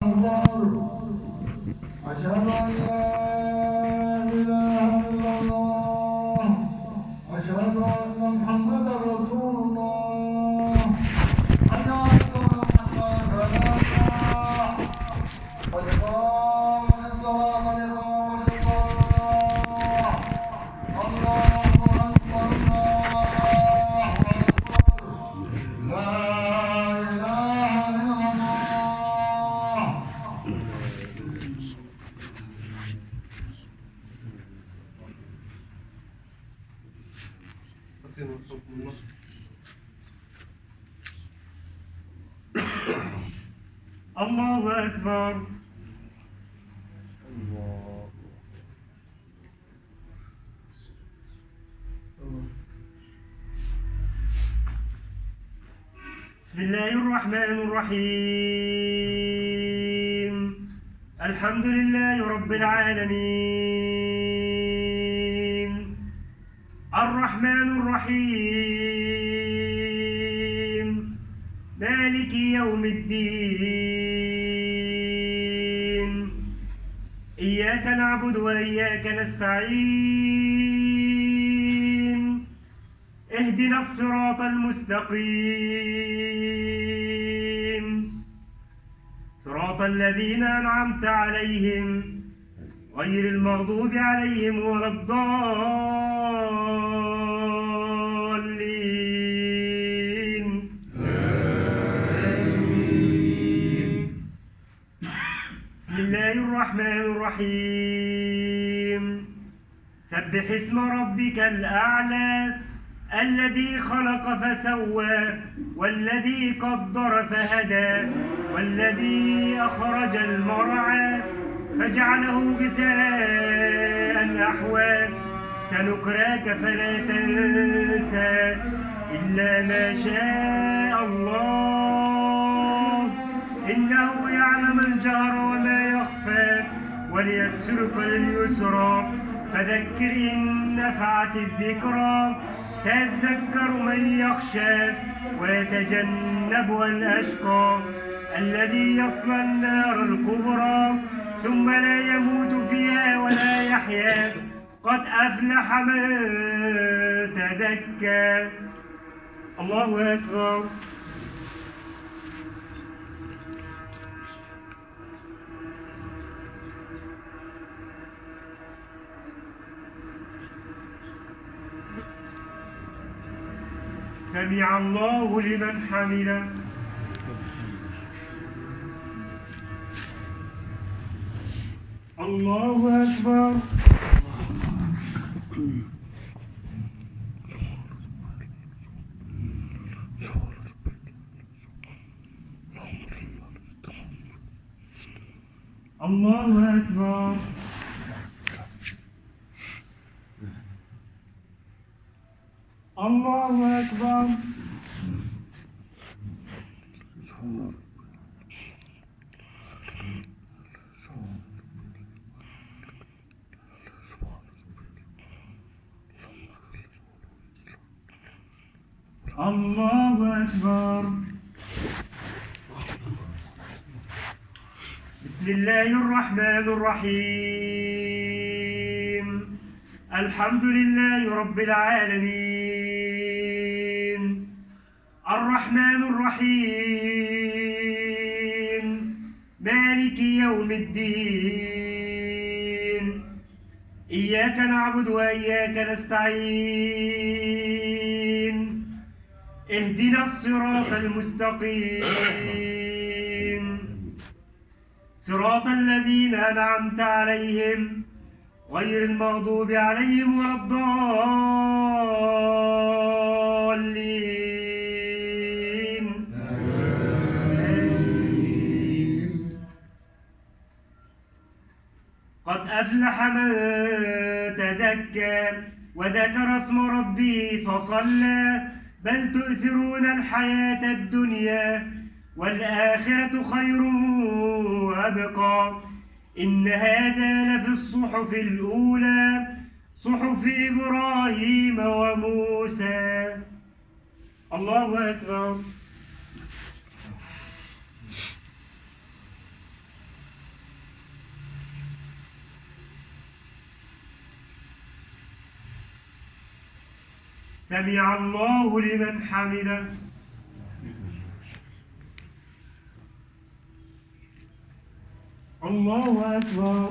أكبر. أشهد أن لا إله إلا الله. أشهد أن محمدا رسول الله. حي على الصلاة، حي على الفلاح. قد قامت الصلاة، قد قامت الصلاة. الله أكبر، الله أكبر. لا إله إلا الله. الله أكبر. بسم الله الرحمن الرحيم. الحمد لله رب العالمين. الرحمن الرحيم. مالك يوم الدين. إياك نعبد وإياك نستعين. اهدنا الصراط المستقيم. صراط الذين أنعمت عليهم غير المغضوب عليهم ولا الضالين. بسم الله الرحمن الرحيم. سبح اسم ربك الأعلى الذي خلق فسوى والذي قدر فهدى والذي أخرج المرعى فجعله غثاء أحوى. سنقرأك فلا تنسى إلا ما شاء الله إنه يعلم الجهر وما يخفى وليسرك لليسرى. فذكر إن نفعت الذكرى تذكر من يخشى ويتجنبها الأشقى الذي يصلى النار الكبرى ثم لا يموت فيها ولا يحيا. قد أفلح من تزكى. الله أكبر. سمع الله لمن حمده. الله أكبر. الله أكبر. الله أكبر. الله أكبر. بسم الله الرحمن الرحيم. الحمد لله رب العالمين. الرحمن الرحيم. مالك يوم الدين. إياك نعبد وإياك نستعين. اهدنا الصراط المستقيم. صراط الذين أنعمت عليهم غير المغضوب عليهم ولا الضالين. قد أفلح من تزكى وذكر اسم ربه فصلى. بل تؤثرون الحياة الدنيا والآخرة خير وأبقى. إن هذا لفي الصحف الأولى صحف إبراهيم وموسى. الله أكبر. سمع الله لمن حمده. الله أكبر.